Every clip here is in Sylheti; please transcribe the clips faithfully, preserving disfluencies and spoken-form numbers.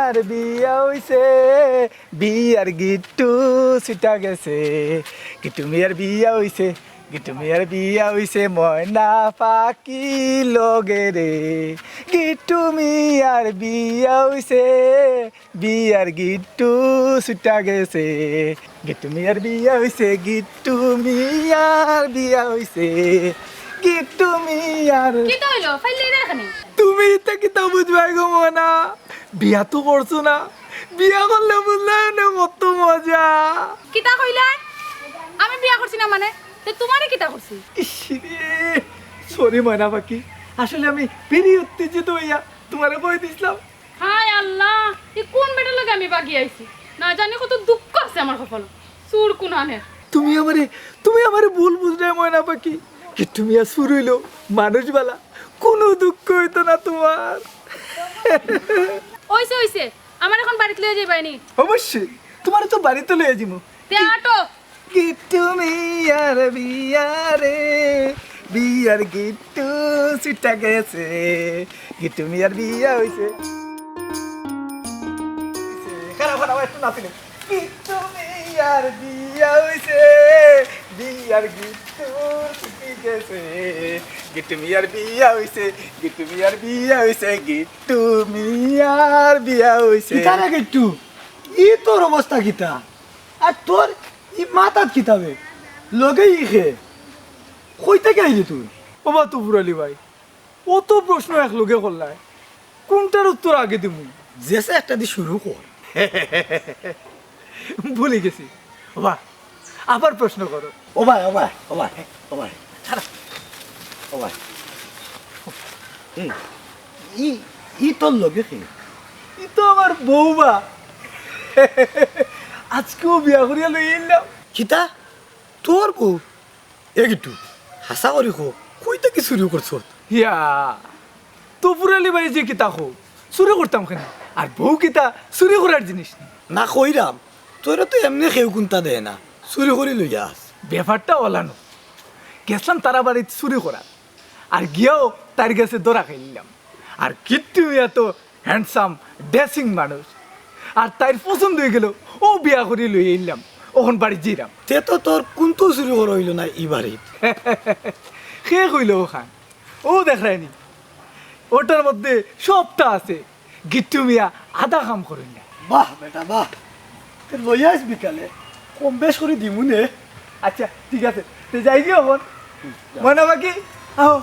আর বিয়া অইছে, বিয়ার গিট্টু ছুটা গেছে। গিট্টু মিয়ার বিয়া অইছে, গিট্টু মিয়ার বিয়া অইছে ময়না পাখি লগে রে। গিট্টু মিয়ার বিয়া অইছে, বিয়ার গিট্টু ছুটা গেছে। গিট্টু মিয়ার বিয়া অইছে, গিট্টু মিয়ার বিয়া অইছে, গিট্টু মিয়ার। কিতা অইলো? ফাইলে না এখানে। তুমি ইতা কিতা বুঝবায় গো ময়না? বিয়া তো করছো না, বিয়া করলে বুঝলায় না কত মজা। কিতা কইলায়? আমি বিয়া করছি না মানে? তে তুমারে কিতা করছি? ইশ রে, sorry ময়না পাখি, আসলে আমি very উত্তেজিত অইয়া তুমারে কই দিছলাম। হায় আল্লাহ, ই কুন বেটার লগে আমি বাগি আইছি? না জানি কত দুঃখ আছে আমার কপালো। চুর কুনানের। তুমি আমারে, তুমি আমারে ভুল বুঝরায় ময়না পাখি। গিট্টু মিয়া চুর অইলো, মানুষ বালা, কুনু দুঃখ অইতো না তুমার। অইছে, অইছে, আমার এখন বাড়িত লইয়া যাইবায়নি। অবশ্যই, তুমারে তো বাড়িত লইয়া যাইমু। তে আটো। গিট্টু মিয়ার বিয়া রে, বিয়ার গিট্টু ছুটা গেছে। গিট্টু মিয়ার বিয়া অইছে। খারাপ, খারাপ, একটু নাচি নে। গিট্টু মিয়ার বিয়া অইছে, বিয়ার গিট্টু ছুটি গেছে। গিট্টু মিয়ার বিয়া অইছে, গিট্টু মিয়ার বিয়া অইছে, গিট্টু মিয়ার বিয়া অইছে। কিতা রে গিট্টু? ই তোর অবস্থা কিতা? আর তোর ই মাথাত কিতা বে? লগে ই খে? কই থাকি আইলি তুই? ওবা তফুর আলী ভাই, অত প্রশ্ন একলগে করলায়, কুনটার উত্তর আগে দিমু? যেছে একটা দি শুরু কর। ভুলি গেছি। ওবা, আবার প্রশ্ন করো। ও ভাই, ও ভাই, ও ভাই, ও ভাই, ছাড়া। ও ভাই। হুম। ই, ই তোর লগে কে? ই তো আমার বউ বা। আজকেও বিয়া করিয়া লই আইলাম। কিতা? তোর বউ? এ গিট্টু, হাছা করি ক, কই থাকি চুরি করছস? ইয়া, তফুর আলী ভাই যে কিতা কও, চুরি করতাম কেনে? আর বউ কিতা চুরি করার জিনিস নি? না কইরাম, তোরে তো এমনে কেউ কুন্তা দেয় না, চুরি করি লইয়া আস। ব্যাপারটা অলানো। গেছলাম তারা বাড়িত চুরি করাত, আর গিয়াও তার গেছে ধরা খাইলাম। আর গিট্টু মিয়া তো handsome, dashing মানুষ। আর তাইর পছন্দ অইগেলো, অউ বিয়া করি লই আইলাম। অখন বাড়িত যাইরাম। তে তো তোর কুন্তা চুরি করা অইলো না ই বাড়িত। কে কইলো অখান? অউ দেখরায়নি, অটার মধ্যে সবটা আছে। গিট্টু মিয়া আধা কাম করইন না। বাহ বেটা, বাহ। তে লইয়া আইস বিকালে, কম বেশ করি দিমু নে। আচ্ছা, ঠিক আছে, তে যাইগি অখন। ময়না পাখি, আও।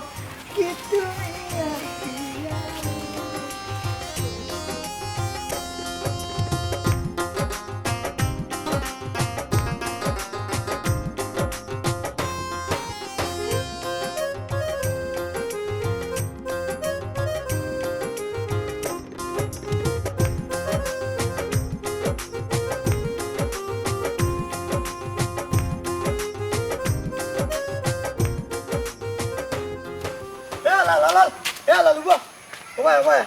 এ লাল, লাল, লাল। এ লাল, উবা। ও ভাই, ও ভাই।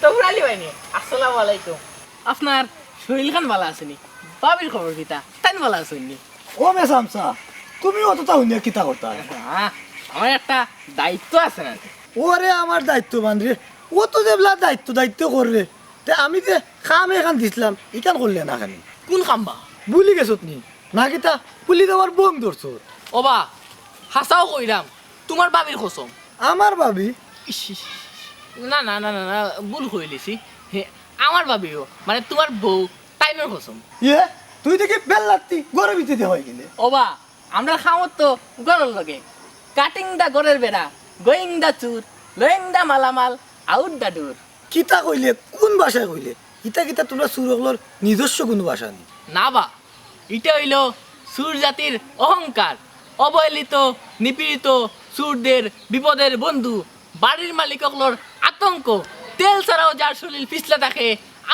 তফুর আলী ভাইনি, আসসালামু আলাইকুম। আপনার শরীর খান ভালা আছেনি? ভাবির খবর কিতা? তাইন ভালা আছেননি? ও বে চামচা, তুমি অততা হুনিয়া কিতা করতায়? না, আমার একটা দায়িত্ব আছে না। ওরে আমার দায়িত্ববান রে, অত যেবলা দায়িত্ব দায়িত্ব কররে, তে আমি যে কাম এখান দিছলাম, ইখান করলে না কেনে? কুন কাম বা? ভুলি গেছত নি? না কিতা, ভুলি যাওয়ার বং ধরছত। ও বা, হাছাউ কইরাম, তুমার ভাবির কসম। আমার ভাবি? ইস, ইস, ইস। না, না, না, না, না, ভুল কইলিছি। হে, আমার ভাবিও, মানে তুমার বউ, তাইনর কসম। ইয়ে, তুই দেখি বেল্লাত্তি, ঘরর ভিতরে দিয়া অইগেলে। ও বা, আমরার কামর তো ঘরর লগে। Cutting the ঘরর বেড়া, going the চুর, lowing the মালামাল, out the door। কিতা কইলে, কুন ভাষায় কইলে? ইতা কিতা তুমরা চুর অকলর নিজস্ব কুনু ভাষা নি? না বা, ইটা অইলো চুর জাতির অহংকার। অবহেলিত, নিপীড়িত চুরদের বিপদের বন্ধু, বাড়ির মালিক অকলর আতঙ্ক। তেল ছাড়াও যার শরীর পিছলা থাকে,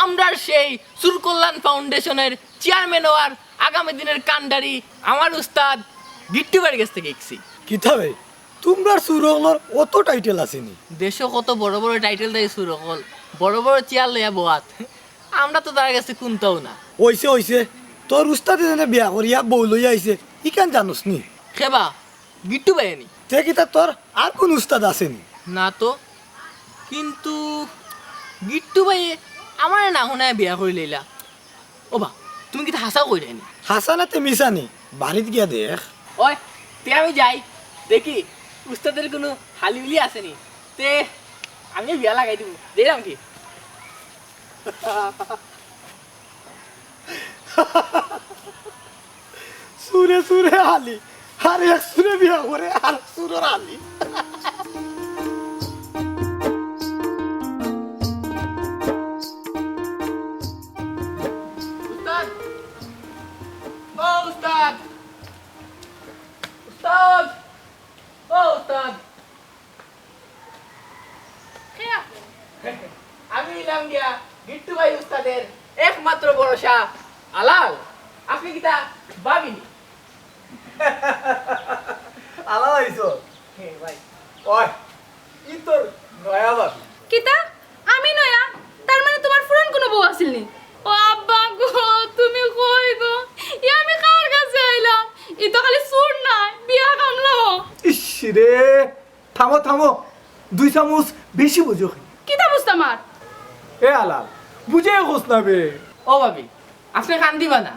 আমরার সেই চুর কল্যাণ ফাউন্ডেশনের চেয়ারম্যান অওয়ার আগামী দিনের কান্ডারি আমার উস্তাদ গিট্টু ভাইর গেছ থাকি শিখছি। কিতা বে? তুমরার চুর অকলর অত title আছেনি? দেশো কত বড় বড় titleধারী চুর অকল, বড় বড় চেয়ার লইয়া বওয়াত। আমরা তো তারার গেছে কুন্তাউ না। অইছে, অইছে। তোর উস্তাদে যেনে বিয়া করিয়া বউ লইয়া আইছে, ইখান জানোস নি? কে বা? গিট্টু ভাইয়ে নি? তে কিতা তোর আর কুন উস্তাদ আছেনি? না তো। কিন্তু গিট্টু ভাইয়ে আমারে না হুনায় বিয়া করি লইলা। ও বা, তুমি কিতা হাছা কইরায় নি? হাছা না তে মিছা নি? বাড়িত গিয়া দেখ। ওই, তে আমি যাই, দেখি উস্তাদের কুনু হালি উলি আছে নি। তে আমি বিয়া লাগাই দিমু, যাইরাম কি? চুরে চুরে হালি, আর এক চুরে বিয়া করে আর চুরর হালি। উস্তাদ, ও উস্তাদ, উস্তাদ, ও উস্তাদ। কে আপনি? আমি অইলাম গিয়া গিট্টু ভাই উস্তাদের একমাত্র ভরসা আলাল। আপনি কিতা ভাবি নি? আলাল আইছো? হ্যাঁ ভাই। ওই, ই তোর নয়া ভাবি। কিতা? আমি নয়া? তার মানে তুমার পুরান কুনু বউ আছিল নি? ও আব্বা গো, তুমি কই গো? ই আমি কার কাছে আইলাম? ই তো খালি চুর নায়, বিয়া কামলা। ইস রে, থামো, থামো। দুই চামচ বেশি বুঝো। কিতা বুঝতাম আর? এ আলাল, বুঝে কস না বে। ও ভাবি, আপনে কান্দিবা না।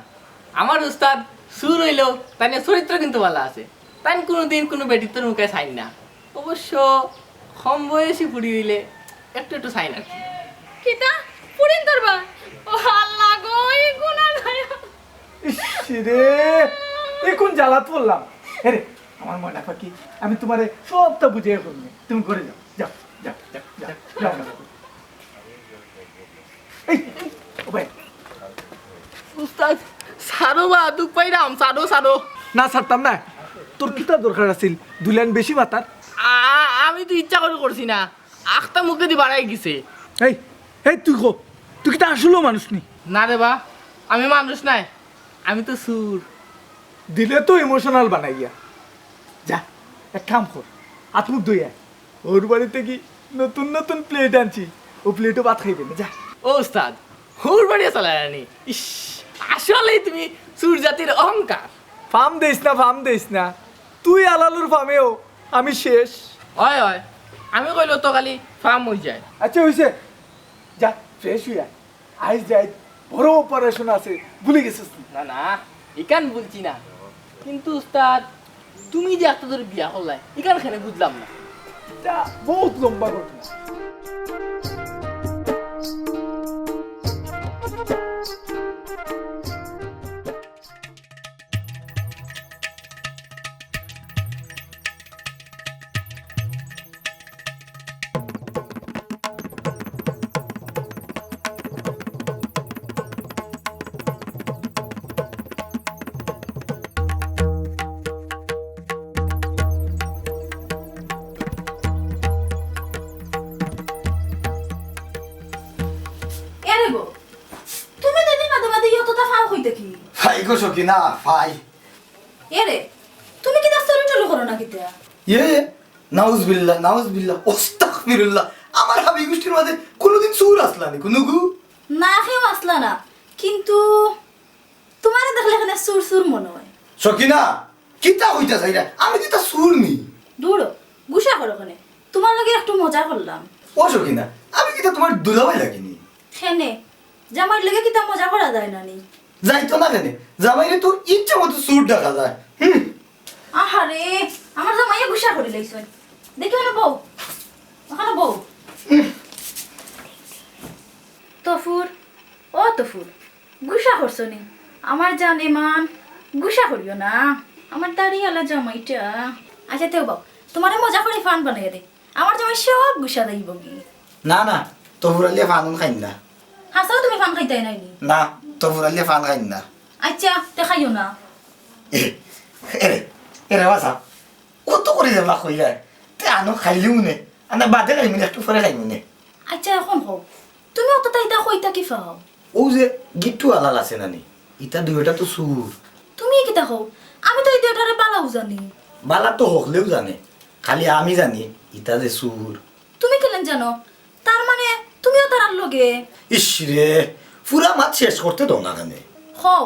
আমার উস্তাদ চুর অইলেও তাইনর চরিত্র কিন্তু ভালা আছে। তাইন কুনুদিন কুনু বেটিন্তর মুখে চাইন না। অবশ্য কম বয়সী ফুরি অইলে একটু একটু চাইন আর কি। কিতা? ফুরিন্তর বা? ও আল্লাহ গো, ই গুনাহ নাই। ইস রে, ই কুন জ্বালাত পড়লাম। হে রে, আমার ময়না পাখি, আমি তুমারে সবটা বুঝাইয়া কইমু। তুমি ঘরে যাও, যাও, যাও, যাও, যাও, যাও, যাও। এই, ও ভাই। উস্তাদ, ছাড়ো বা, দুখ পাইরাম, ছাড়ো, ছাড়ো। না, ছাড়তাম না। তোর কিতা দরকার আছিল দুই লাইন বেশি মাতার? আ-, আমি তো ইচ্ছা করি করছি না, আখতা মুখেদি বারাই গেছে। এই, এই, তুই কো, তুই কিতা আসলেও মানুষ নি? না রে বা, আমি মানুষ নায়, আমি তো চুর। দিলে তো emotional বানাইয়া। যা, এক কাম কর, আত মুখ ধুই আয়। হউর বাড়ি থাকি নতুন নতুন plate আনছি, অউ plateও ভাত খাইবে না, যা। ও উস্তাদ, হউর বাড়িও চালায় আনি। ইস, আসলেই তুমি চুর জাতির অহংকার। ফাম দেইস না, ফাম দেইস না। তুই আলালুর ফামেও আমি শেষ। অয়, অয়, আমি কইলে তো খালি ফাম অই যায়। আচ্ছা, অইছে, যা, fresh অইয়া আয়। আইজ রাইত বড় operation আছে, ভুলি গেছস নি? না, না, ইখান ভুলছি না। কিন্তু উস্তাদ, তুমি যে আস্তা ধরি বিয়া করলায়, ইখান কেনে বুঝলাম না। ইটা বউত লম্বা ঘটনা। এরে গো, তুমি দুইদিন বাদে বাদে অততা ফাও কই থাকি? ফাই গো সখিনা, ফাই। এরে, তুমি কিতা চুরি টুরি করো না কিতা? ইয়ে, নাউজুবিল্লাহ, নাউজুবিল্লাহ, আস্তাগফিরুল্লাহ। আমার হাবি গুষ্টির মাঝে কুনুদিন চুর আছলা নি, কুনুগু? না, কেউ আছলা না, কিন্তু তুমারে দেখলে কেনে চুর চুর মনো অয়। সখিনা, কিতা কইতা চাইরায়? আমি কিতা চুর নি? দুরো, গুসা করো কেনে? তুমার লগে একটু মজা করলাম। ও সখিনা, আমি কিতা তুমার দুলাভাই লাগি নি? কেনে, জামাইর লগে কিতা মজা করা যায় না নি? যাইতো না কেনে? জামাইরে তো ইচ্ছা মতো চুর ডাকা যায়। হুম। আহারে, আমার জামাইয়ে গুসা করিলাইছে। দেখি অনো বও, অনো বও। তফুর, ও তফুর, গুসা করছো নি? আমার জানে মান, গুসা করিও না। আমার দাড়িআলা জামাইটা। আচ্ছা, তেও বও, তুমারে মজা করি ফান বানাইয়া দেই। আমার জামাই সব গুসা যাইবো গি। না, না, তফুর আলিয়ে ফান খাইন না। হাছাউ তুমি ফান খাইতায় নায় নি? না, তফুর আলিয়ে ফান খাইন না। আচ্ছা, তে খাইও না। এ, এরে, এরে বাছা, কত করি যেবলা কইরায়। তে আনো খাইলিমু নে, আনা বাদে খাইমু নে, একটু পরে খাইমু নে। আচ্ছা, অখন কও, তুমি অততা ইতা কই থাকি ফাও? অউ যে গিট্টু আলাল আছে না নি, ইতা দুইওটা তো চুর। তুমি কিতা কও? আমি তো ই দুইওটারে বালাউ জানি। বালা তো হকলেউ জানে, খালি আমি জানি ইতা যে চুর। তুমি কেলেন জানো? তার মানে তুমিও তারার লগে? ইস রে, পুরা মাত শেষ করতে দেও না কেনে। কও।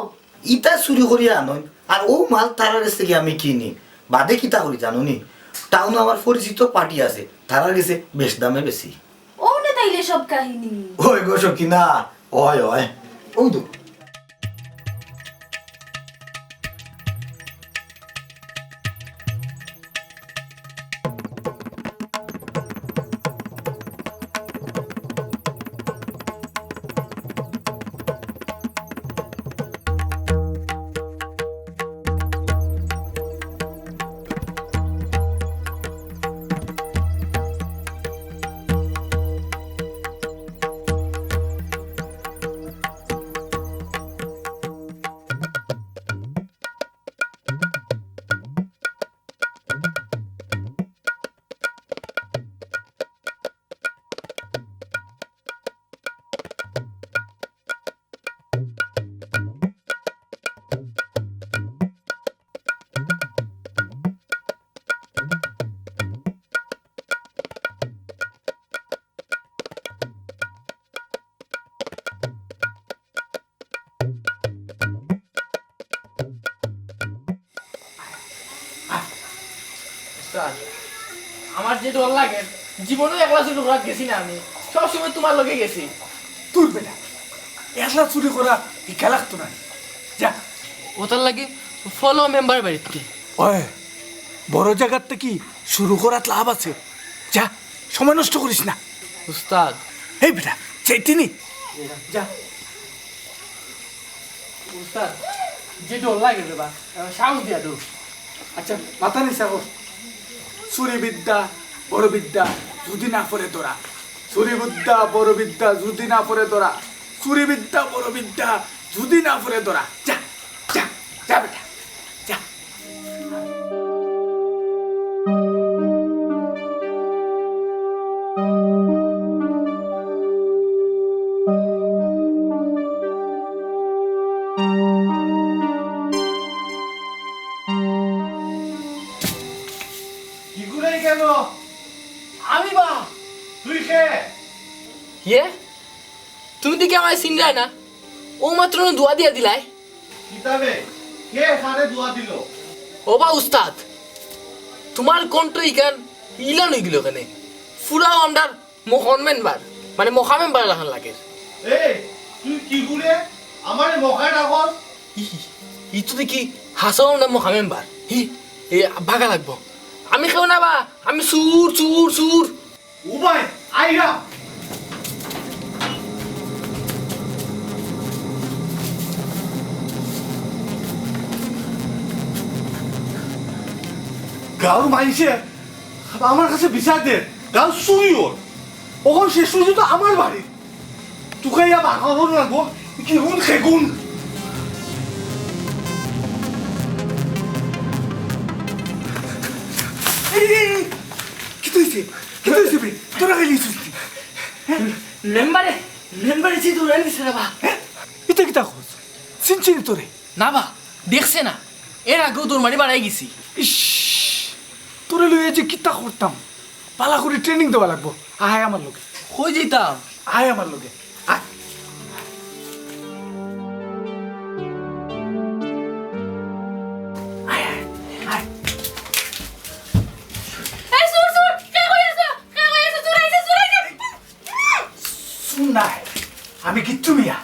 ইতা চুরি করিয়া আনইন, আর অউ মাল তারার গেছ থাকি আমি কিনি। বাদে কিতা করি জানো নি? টাউনো আমার পরিচিত পার্টি আছে, তারার গেছে বেশ দামে বেচি। অউ নে তাইলে সব কাহিনী। ওই গো সখিনা, অয়, অয়। অউ তো। উস্তাদ, আমার যে ডর লাগে, জীবনেও একলা চুরি করাত গেছি না আমি, সবসময় তুমার লগে গেছি। দূর বেটা, একলা চুরি করা হিকা লাগতো না। যা। অতার লাগি ফলো মেম্বার বাড়িতে। ওই, বড় জাগাত থাকি শুরু করাত লাভ আছে। যা, সময় নষ্ট করিস না। উস্তাদ। এই বেটা, চাইতে নি। যা। উস্তাদ, যে ডর লাগে রে বা, সাহস দিয়া দৌড়। আচ্ছা, মাথা নিচা কর। চুরি বিদ্যা, বড় বিদ্যা, যদি না পড়ে ধরা। চুরি বিদ্যা, বড় বিদ্যা, যদি না পড়ে ধরা। চুরি বিদ্যা, বড় বিদ্যা, যদি না পড়ে ধরা। যা, যা, যা বেটা, যা। কি করে কেন? আমি বা? তুই কে? ইয়ে? তুমি দেখি আমারে চিনরায় না? অউ মাত্র না দোয়া দিয়া দিলায়। কিতাবে? কে কারে দোয়া দিল? ও বা উস্তাদ, তুমার কণ্ঠ ইখান ইলান অইগেলো কেনে? ফুরাও আমরার মহন মেম্বার, মানে মখা মেম্বার লাখান লাগের। এই, তুই কি করে আমারে মখা ডাকস? ই, ই তো দেখি হাছাউ আমরার মখা মেম্বার। হি, এ, বাগা লাগবো। আমি কেউ না বা, আমি চুর, চুর, চুর। উবাই, আইরা। গাঁওর মাইনষে আমার কাছে বিচার দের, গাঁওর চুরি অর। অখন শেষ পর্যন্ত আমার বাড়ি। তুকাইয়া বার করবো না গো, কি গুণ সে গুণ। এই, এই, এই, কিতা অইছে? কিতা অইছে বে? তোরা খালি অইছিস নি? মেম্বারে, মেম্বারে যে দৌড়ানি দিছে রে বা। হ্যাঁ? ইতা কিতা কস? চিনছি নি তোরে? না বা, দেখছে না। এর আগেও দৌড় মারি বাড়াই গেছি। ইস, তোরে লইয়া যে কিতা করতাম। ভালা করি training দেওয়া লাগবো। আয় আমার লগে। কই যাইতাম? আয় আমার লগে। আয়। আয়, আয়, আয়। এই চুর, চুর, কে কই আছো? কে কই আছো? চুর আইছে, চুর আইছে। চুর নায়, আমি কিচ্ছু মিয়া।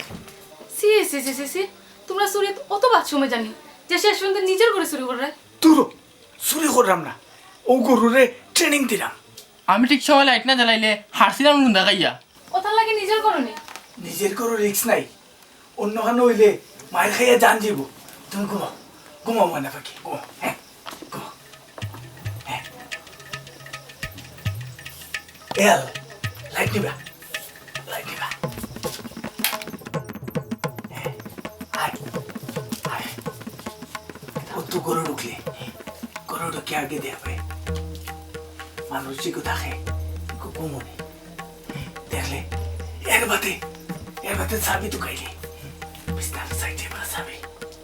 ছি, ছি, ছি, ছি, ছি। তুমরা চুরিত অত বাদ সময় জানি যে শেষ পর্যন্ত নিজর ঘরে চুরি কররায়। দূর, চুরি কররাম না, অউ গরুরে training দিরাম। আমি ঠিক সময় light না জ্বালাইলে হারছিলাম রুন্দা খাইয়া। অতার লাগি নিজর ঘরো নি। নিজর ঘরো risk নাই, অন্য খানো অইলে মাইর খাইয়া জান যাইবো। তুমি ঘুমাও, ঘুমাও ময়না পাখি, ঘুমাও। হ্যাঁ, ঘুমাও। হ্যাঁ। এল, light নিবা, light নিবা। হ্যাঁ, আয়, আয়। ও তো ঘরো ঢুকলে, ঘরো ঢুকে আগে দেখবে। মানুষ যে কোথাকে, ঘুমোনি। দেখলে, এর বাদে, এর বাদে চাবি তুকাইলে। বিছনার side-এ বা চাবি।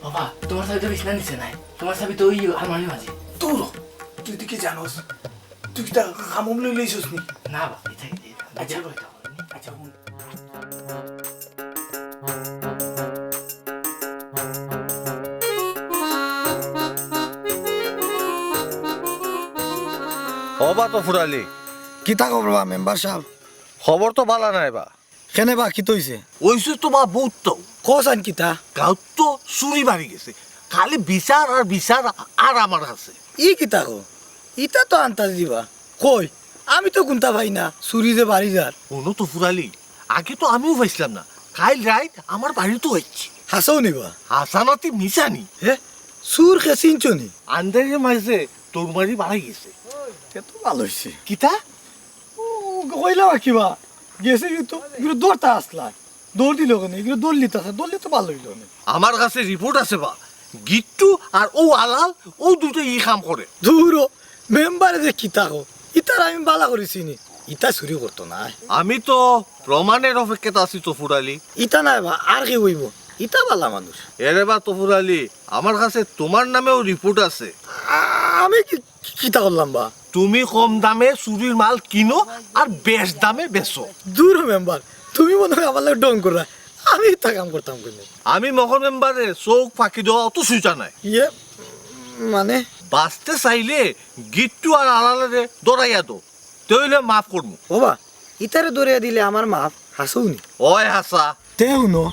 বাবা, তুমার চাবি তো বিছনার নিচে নাই। তুমার চাবি তো ওই আলমারির মাঝে। দূর, তুই তো কি জানোস? তুই কিতা কামুম লই লইছস নি? না বাবা, এটা, এটা, আচ্ছা। এটা বলতে হবে। আচ্ছা, হুন। ও বা তো ফুরালি। কিতা খবর বা মেম্বার সাব? খবর তো বালা নাই বা। কেনে বা, কিতা অইছে? অইছে তো বা বউত তো। কও চাইন কিতা? গাঁওত তো চুরি বাড়ি গেছে, খালি বিচার আর বিচার আর আমার কাছে। ই কিতা কও? ইতা তো আন্তাজ দিবা। কই, আমি তো কুন্তা পাই না চুরি যে বাড়ি যার। হুনো তফুর আলী, আগে তো আমিও পাইছলাম না, কাইল রাইত আমার বাড়িত তো আইছে। হাছাউ নি বা? হাছা নাতি মিছা নি। হে, চুর কে চিনছো নি? আন্দাইরে মাঝে দৌড় মারি বাড়াই গেছে। তে তো ভালা অইছে। কিতা? ও, কইলাম আর কিবা, গেছে কিন্তু, কিন্তু দৌড়তা আছলা। দৌড় দিলো কেনে? এগুলো দৌড় লিতে আছে, দৌড় লিতে ভালা অইলো না। আমার কাছে রিপোর্ট আছে বা, গিট্টু আর অউ আলাল, অউ দুইটায় ই কাম করে। দুরো, মেম্বারে যে কিতা কও, ইতারে আমি ভালা করি চিনি, ইতা চুরি করতো নায়। আমি তো প্রমাণর অপেক্ষাত আছি তফুর আলী। ইতা নায় বা, আর কেউ অইবো, ইতা ভালা মানুষ। এরে বা তফুর আলী, আমার কাছে তুমার নামেও রিপোর্ট আছে। আ-, আমি কি, কি, কিতা করলাম বা? তুমি কম দামে চুরির মাল কিনো আর বেশ দামে বেচো। দুরো মেম্বার, তুমি মনে অয় আমার লগে ঢং কররায়, আমি ইতা কাম করতাম কেনে? আমি মগর মেম্বারর চউখ ফাকি দেওয়া অত সুজা নায়। ইয়ে, মানে? বাচতে চাইলে গিট্টু আর আলালরে ধরাইয়া দেও, তে অইলে মাফ করমু। ও বা, ইতারে ধরাইয়া দিলে আমার মাফ হাছাউ নি? অয় হাছা। তে হুনো।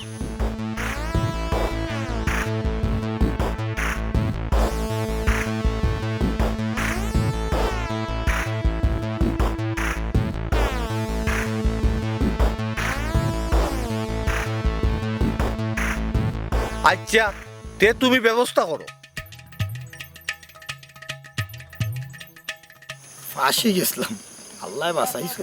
আইচ্ছা, তে তুমি ব্যবস্থা করো। ফাঁসি গেছলাম, আল্লায় বাঁচাইছে।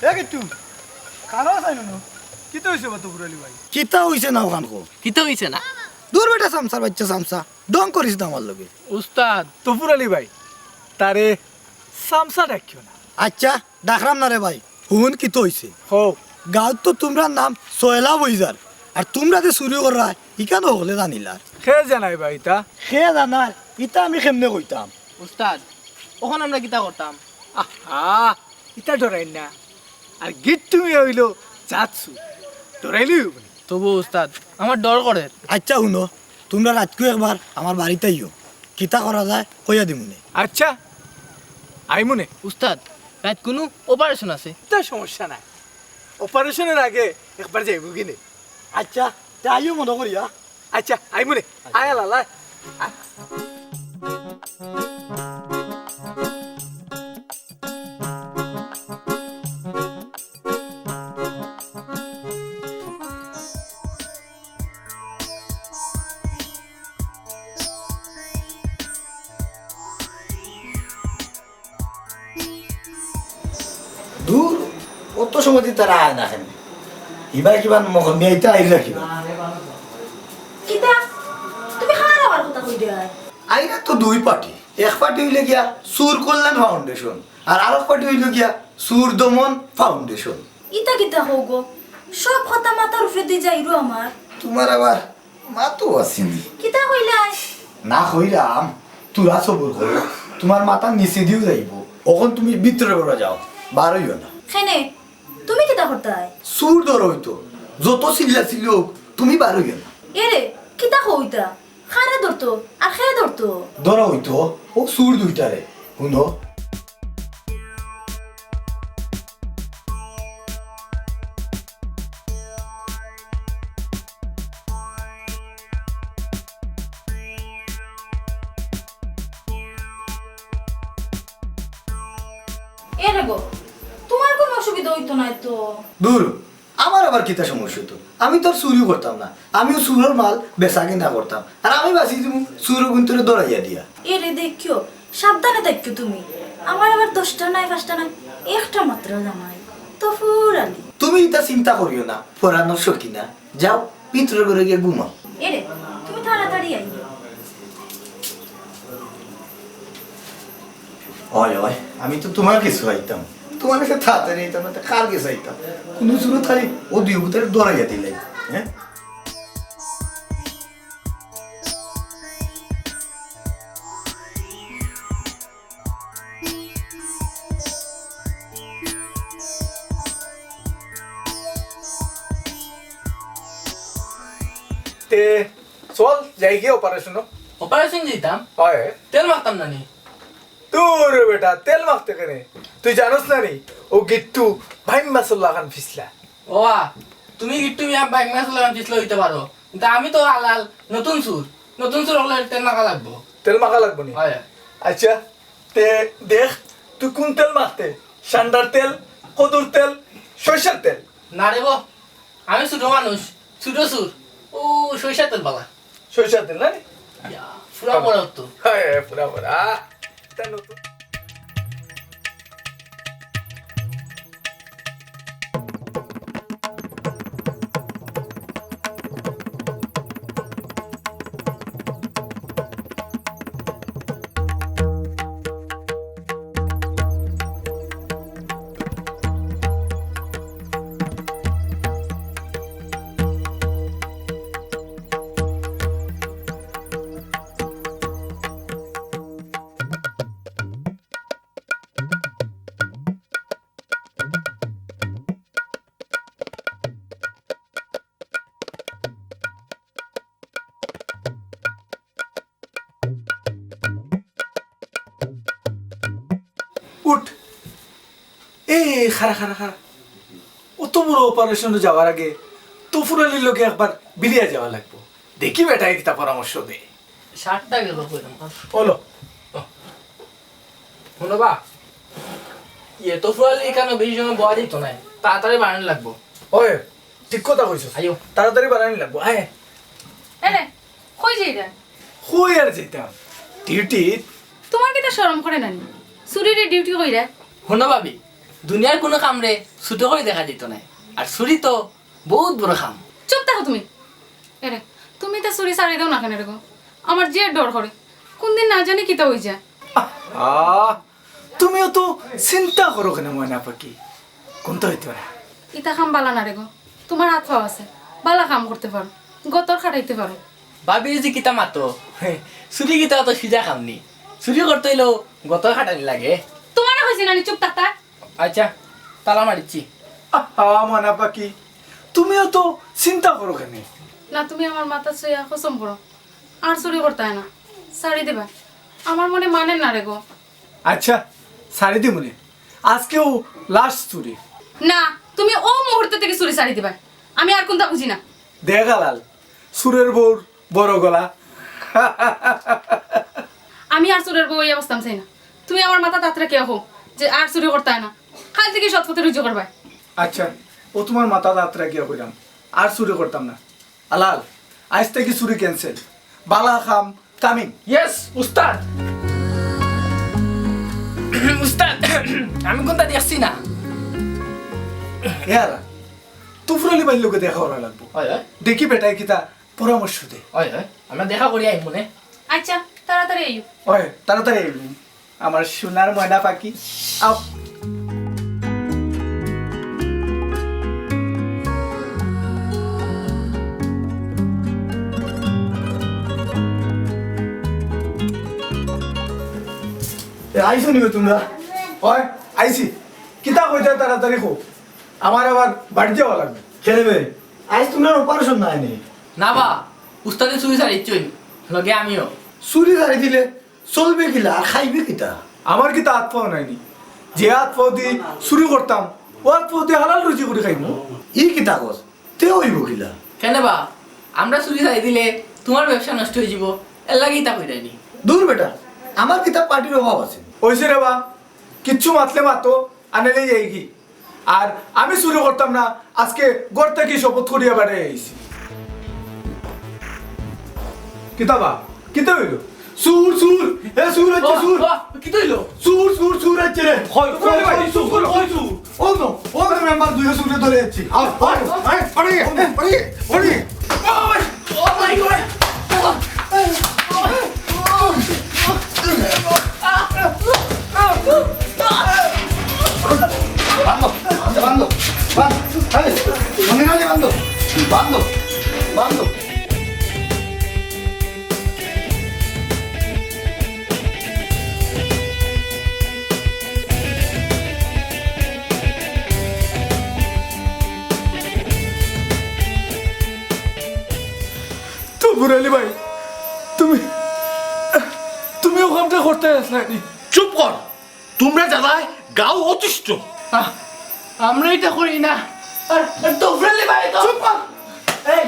এ কিট্টু, কানো আছাইন হুনো? কিতা অইছে বা তফুর আলী ভাই? কিতা অইছে না অখান কও? কিতা অইছে না? দুর বেটা, চামচার বাইচ্চা চামচা, ঢং করিস না আমার লগে। উস্তাদ। তফুর আলী ভাই, তারে চামচা ডাকিও না। আইচ্ছা, ডাকরাম না রে ভাই, হুন কিতা অইছে। কও। গাঁওত তো তুমরার নাম ছয়লা বইযার, আর তুমরা যে চুরি কররায়, ইখান হকলে জানিলার। কে জানায় বা ইতা? কে জানায়? ইতা আমি কেমনে কইতাম? উস্তাদ, অখন আমরা কিতা করতাম? আহা, ইতা ডরাইন না। আর গিট্টু মিয়া অইলো জাত চুর, ডরাইলেউ অইবো না। তবু উস্তাদ, আমার ডর করের। আইচ্ছা হুনো, তুমরা রাইতকু একবার আমার বাড়িত আইও, কিতা করা যায় কইয়া দিমুনে। আইচ্ছা, আইমুনে। উস্তাদ, রাইত কুনু operation আছে? তা সমস্যা নাই, operation-অর আগে একবার যাইমু গিনে। আইচ্ছা, তে আইও মনো করিয়া। আইচ্ছা, আইমুনে। আয় আল্লাহ, আয়। দুর, অত সময় দি তারা আয় না কেনে? ইবার কিবা মগর মিয়া ইতা আইরা কিবা? কিতা? তুমি কার আবার কথা কইরায়? আইরা তো দুই পার্টি। এক পার্টি অইলো গিয়া চুর কল্যাণ ফাউন্ডেশন, আর আরক পার্টি অইলো গিয়া চুর দমন ফাউন্ডেশন। ইতা কিতা কও গো? সব কথা মাথার উপরেদি যাইরো আমার। তুমার আবার মাথাত আছেনি। কিতা কইলায়? না কইরাম, থুড়া সবুর করো, তুমার মাথার নিচেদিও যাইবো। অখন তুমি ভিতরে ঘরো যাও, বার অইও না। কেনে? তুমি কিতা করতায়? চুর ধরা অইতো, যত চিল্লা চিল্লি অউক, তুমি বার অইও না। এরে, কিতা কও ইতা? কারে ধরতো? আর কে ধরতো? ধরা অইতো অউ চুর দুইটারে। হুনো। এরে গো, তুমার কুনু অসুবিধা অইতো নায় তো? দুর, আমার আবার কিতা সমস্যা অইতো? আমি তো আর চুরি করতাম না, আমিও চুরর মাল বেচা কিনা করতাম, আর আমি বাচি যিমু চুরগুইন্তরে ধরাইয়া দিয়া। এরে দেখিও, সাবধানে থাকিও তুমি। আমার আবার দশটা নায়, পাঁচটা নায়, একটা মাত্র জামাই, তফুর আলী। তুমি ইতা চিন্তা করিও না, পরানর সখিনা। যাও, ভিতরে ঘরো গিয়া ঘুমাও। এরে, তুমি তাড়াতাড়ি আইও। অয়, অয়, আমি তো তুমার কিছু আইতাম, তোমার কাছে থাতে নেই, তার মধ্যে কার গেছে আইতাম? কোনো সুরত খালি ও দুই উতারে দৌড়াইয়া দিলে, হ্যাঁ? তে চল, যাই গিয়া অপারেশনো। অপারেশন দিতাম? হয়। তেল মাখতাম না নি? তোর বেটা, তেল মাখতে কেনে? তুই জানোস না নি? ও গিট্টু ভাইম মাছর লাখান ফিসলা। ওয়া, তুমি গিট্টু মিয়া ভাইম মাছর লাখান ফিসলা হইতে পারো, কিন্তু আমি তো আলাল নতুন সুর। নতুন সুর হলে তেল মাখা লাগবো। তেল মাখা লাগবো নি? হয়। আচ্ছা, তে দেখ, তুই কোন তেল মাখতে? সান্ডার তেল, কদুর তেল, সরিষার তেল? না রে বো, আমি ছোট মানুষ, ছোট সুর। ও, সরিষার তেল বালা। সরিষার তেল না? ইয়া, পুরা বড় তো। হ্যাঁ, পুরা বড়। আহ, তা নতুন। উঠ। এ, খাড়া, খাড়া, খাড়া। অত বড় অপারেশনে যাওয়ার আগে তফুর আলীর লগে একবার বিলিয়া যাওয়া লাগবো। দেখি বেটায় কিতা পরামর্শ দে। শার্টটা গেল কই আমার? ওলো। হুনো বা, ইয়ে তফুর আলী ইখানো বেশি সময় বওয়া যাইতো নায়, তাড়াতাড়ি বাড়ানি লাগবো। ওই, ঠিক কথা কইছস। আইও। তাড়াতাড়ি বাড়ানি লাগবো। আয়। এরে, কই যাইরা? কই আর যাইতাম? ডিউটি। তোমার কিতা শরম করে না নি? চুরিরে ডিউটি কইরা? হুনো ভাবি, দুনিয়ার কোনো কামরে ছোট করি দেখা যাইতো নায়। আর চুরি তো বউত বড় কাম। চুপ থাকো তুমি। এরে, তুমি তো চুরি ছাড়ি দেও না কেনে রে গো? আমার যে ডর করে, কোন দিন না জানি কিতা অই যায়। আহ, তুমিও তো চিন্তা করো কেনে ময়না পাখি? কোনটা হইতো না? ইতা কাম বালা না রে গো, তোমার আত পাও আছে, বালা কাম করতে পারো, গতর খাটাইতে পারো। ভাবি যে কিতা মাতো, চুরি কিতা অত সিধা কাম নি, চুরি করতে অইলেও গতর খাটানি লাগে। তোমারে কইছি না নি চুপ থাকতা? আচ্ছা, তালা মারিচ্ছি। আহা, ময়না পাখি, তুমিও তো চিন্তা করো কেনে? না, তুমি আমার মাথা ছুঁয়া কসম করো, আর চুরি করতায় না, ছাড়ি দিবা। আমার মনে মানে না রে গো। আচ্ছা, ছাড়ি দিমুনে, আজকেউ লাস্ট চুরি। না, তুমি অউ মুহূর্ত থাকি চুরি ছাড়ি দিবা, আমি আর কোনটা বুঝি না। দেখ আলাল, চুরের বউর বড় গলা। আমি আর চুরের বউ অইয়া বসতাম চাই না। তুমি আমার মাথাত আত রাখিয়া কও যে আর চুরি করতায় না, কাইল থাকি সৎ পথে রুজি করবায়। আচ্ছা, অউ তোমার মাথাত আত রাখিয়া কইলাম, আর চুরি করতাম না। আলাল, আইজ থাকি চুরি ক্যান্সেল। বালা কাম কামিং। ইয়েস উস্তাদ। উস্তাদ, আমি কোনটা দেখছি না। এ আলাল, তফুর আলী ভাইর লগে দেখা করা লাগবো। হয়, হয়। দেখি বেটায় কিতা পরামর্শ দে। হয়, হয়। আমরা দেখা করি আইমুনে। আচ্ছা, তাড়াতাড়ি আইও। হয়, তাড়াতাড়ি আইমু। আমার সোনার ময়না পাখি, আও। এ, আইছো নি গো তোমরা? হয়, আইছি। কিতা কইতায় তাড়াতাড়ি কও। আমার আবার বাড়িত যাওয়া লাগবো। কেনে বে? আইজ তোমরার অপারেশন নাই নি? না বা, উস্তাদে চুরি ছাড়িচ্ছইন, লগে আমিও। চুরি ছাড়ি দিলে চলবে কিলা আর খাইবে কিতা? আমার কিতা আত পাও নাই নি? যে আত পাও দি চুরি করতাম, অউ আত পাও দি হালাল রুজি করি খাইমু। ই কিতা কস? তে অইবো কিলা? কেনে বা? আমরা চুরি ছাড়ি দিলে তোমার ব্যবসা নষ্ট অইযিবো, এরলাগি ইতা কইরায় নি। দূর বেটা, আমার কিতা পার্টির অভাব আছে? অইছে রে বা, কিচ্ছু মাতলে মাতো, আনাইলে যাইগি। আর আমি চুরি করতাম না, আজকে ঘর থাকি শপথ করিয়া বারই আইছি। কিতা বা? কিতা অইলো? চুর, চুর! এ চুর আইছে, চুর! বাহ, বাহ, কিতা অইলো? চুর, চুর, চুর আইছে রে। কই, কই, কই, চুর, চুর, কই, চুর? ও নো, ও নো, মেম্বার দুইও চুরে ধরি আইছি। আও, আও, আও, আরে, আরে, আরে, আরে। Oh my God! Oh my God! Oh my God! Oh my God! বান্ধো, বান্ধো। তফুর আলী ভাই, তুমি, তুমি অউ কামটা করতে আছলায় নি? চুপ কর। তুমরা যারায় গাঁও অতিষ্ঠ। আহ, আমরা ইটা করি না। আর, আর তফুর আলী ভাই তো চুপ কর। এই,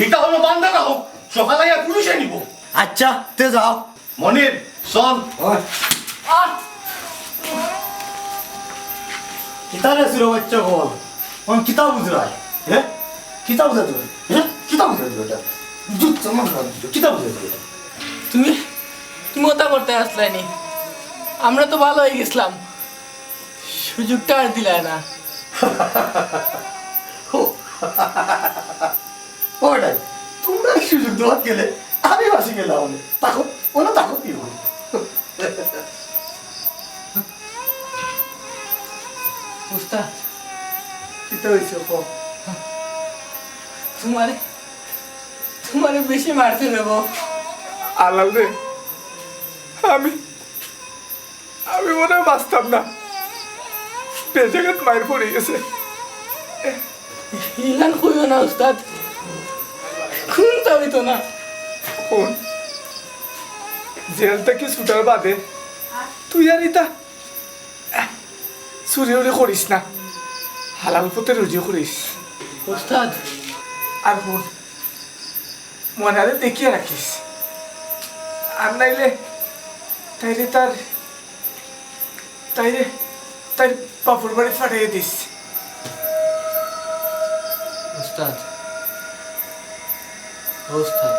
ইটা অইলো বান্দা গাঁও। সকালে আইয়া পুলিশে নিবো। আচ্ছা, তে যাও। মনির, চল। ওই। আহ! কিতা রে সুরো বাচ্চা বল? অখন কিতা বুঝরায়? হ্যাঁ? কিতা বুঝাইতে পারে? হ্যাঁ? কিতা বুঝাইতে পারে ইটা? জুত চামড়া খারাপ দিল। কিতা বুঝাইতে পারে? তুমি, তুমি অতা করতে আছলায় নি? আমরা তো ভালা অইগেছলাম, সুযোগটা আর দিলায় না। ও, ওটাই, তুমরা সুযোগ দেওয়াত গেলে আমি বাঁচি গেলাম। তাকো, ওনা তাকো কি হলো? উস্তাদ, কিতা অইছে কও? তুমারে, তুমারে বেশি মারছে রে বাপ। আলাল রে, আমি, আমি মনে অয় বাঁচতাম না। বেজাগাত মাইর পড়ি গেছে। ইলান কইও না উস্তাদ, কুনতা অইতো না। হুন, জেল থাকি ছুটার বাদে তুই আর ইতা চুরি উরি করিস না, হালাল পথে রুজি করিস। উস্তাদ। আর হুন, মনারে দেখিয়া রাখিস, আর নাইলে তাইলে তার, তাইরে তার বাপর বাড়ি পাঠাইয়া দিস। উস্তাদ, ও উস্তাদ।